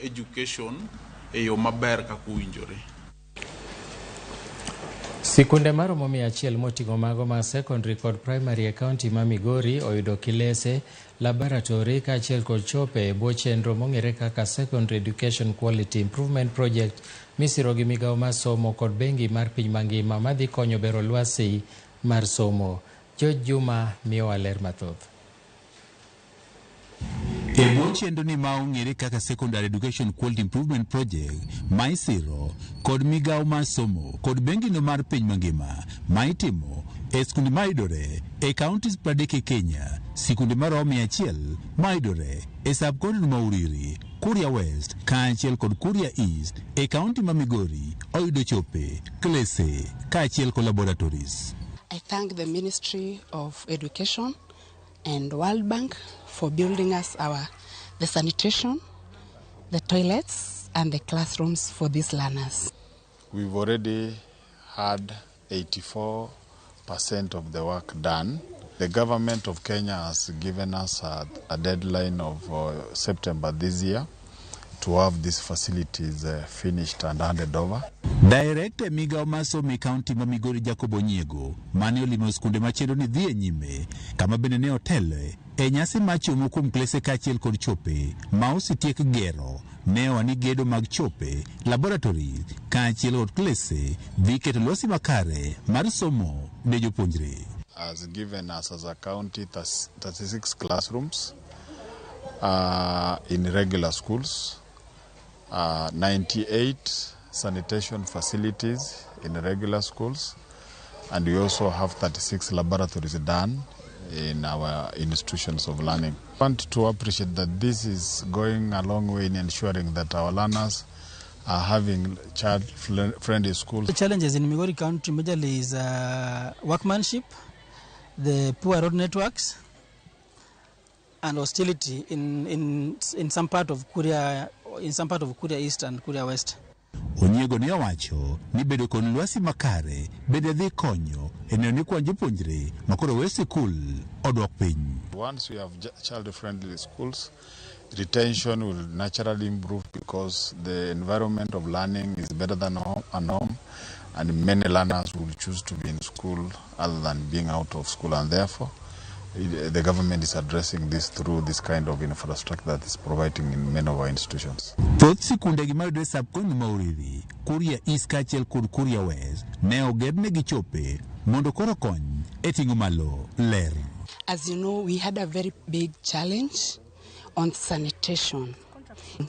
education e yo maber kaka owinjore. Sikunde maromo 100 moting'o mago ma secondary kod primary e kaunti ma Migori oyudo kilese, laboratory kaachiel kod chope e bwo chenro mong'ere kaka Secondary Education Quality Improvement Project misiro gi migawo mar somo kod bengi mar piny mangima madhi konyo bero lwasi mar somo. George Juma miyowa ler mathoth. E bwo chenro ni ma ong'ere kaka Secondary Education Quality Improvement Project ma isiro kod migawo mar somo kod bengino mar piny mangima ma itimo e skunde mayudore e counties 30 e Kenya, sikunde maromo 100 mayudore e sub-county ma Uriri, Kuria West kaachiel kod Kuria East e county ma Migori oyudo chope, klese kaachiel kod laboratories. I thank the Ministry of Education and World Bank for building us our the sanitation, the toilets and the classrooms for these learners. We've already had 84% of the work done. The government of Kenya has given us a deadline of September this year to have these facilities finished and handed over. Director e migawo mar somo e kaunti ma Migori Jacob Onyiego mane olimo skunde ma chenro ni dhi e nyime kama bende ne otele e nyasi mar chiwo kuom klese kaachiel kod chope ma osetiek gero ne owa ni gedo mag chope, laboratories kaachiel kod klese dhi keto lwasi makare mar somo ne jopuonjre. Has given us as a county 36 classrooms in regular schools, 98 sanitation facilities in regular schools, and we also have 36 laboratories done in our institutions of learning. I want to appreciate that this is going a long way in ensuring that our learners are having child-friendly schools. The challenges in Migori County majorly is workmanship, the poor road networks, and hostility in some part of Kuria, in some part of Kuria East and Kuria West. Onyiego ne owacho ni bedo kod lwasi makare bende dhi konyo e neno ni kwan jopuonjre makoro weyo sikul odok piny. Once we have child-friendly schools, retention will naturally improve because the environment of learning is better than home, at home, and many learners will choose to be in school other than being out of school, and therefore the government is addressing this through this kind of infrastructure that is providing in many of our institutions. Thoth sikunde gi mayudore sub-county ma Uriri, Kuria East kaachiel kod Kuria West ne ogernegi chope mondo koro kony e ting'o malo ler. As you know, we had a very big challenge on sanitation.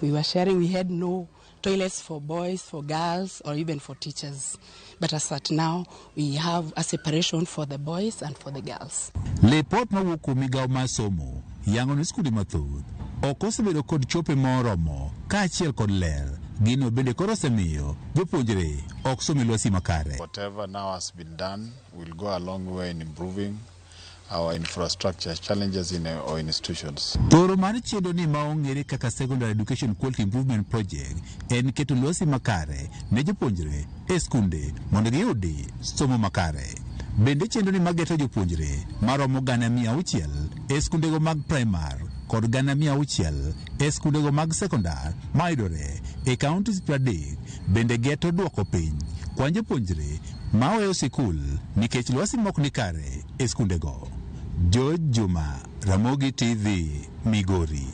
We were sharing, we had no toilets for boys, for girls, or even for teachers. But as at now, we have a separation for the boys and for the girls. Lipot mawuok kuom migawo mar somo yango ni skunde mathoth ok osebedo kod chope moromo kaachiel kod ler. Gino bende koro osemiyo jopuonjre ok som e lwasi makare. Whatever now has been done will go a long way in improving our infrastructure challenges in our institutions. Thoro mar chenro ni ma ong'ere kaka Secondary Education Quality Improvement Project en keto lwasi makare ne jopuonjre e skunde mondo giyudi somo makare. Bende chenro ni mageto jopuonjre maromo 600,000 e skundego mag primar kod 600,000 e skundego mag sekondar mayudore e counties 30 bende geto duoko piny kwan jopuonjre maweyo sikul nikech lwasi mok ni kare e skundego. George Juma, Ramogi TV, Migori.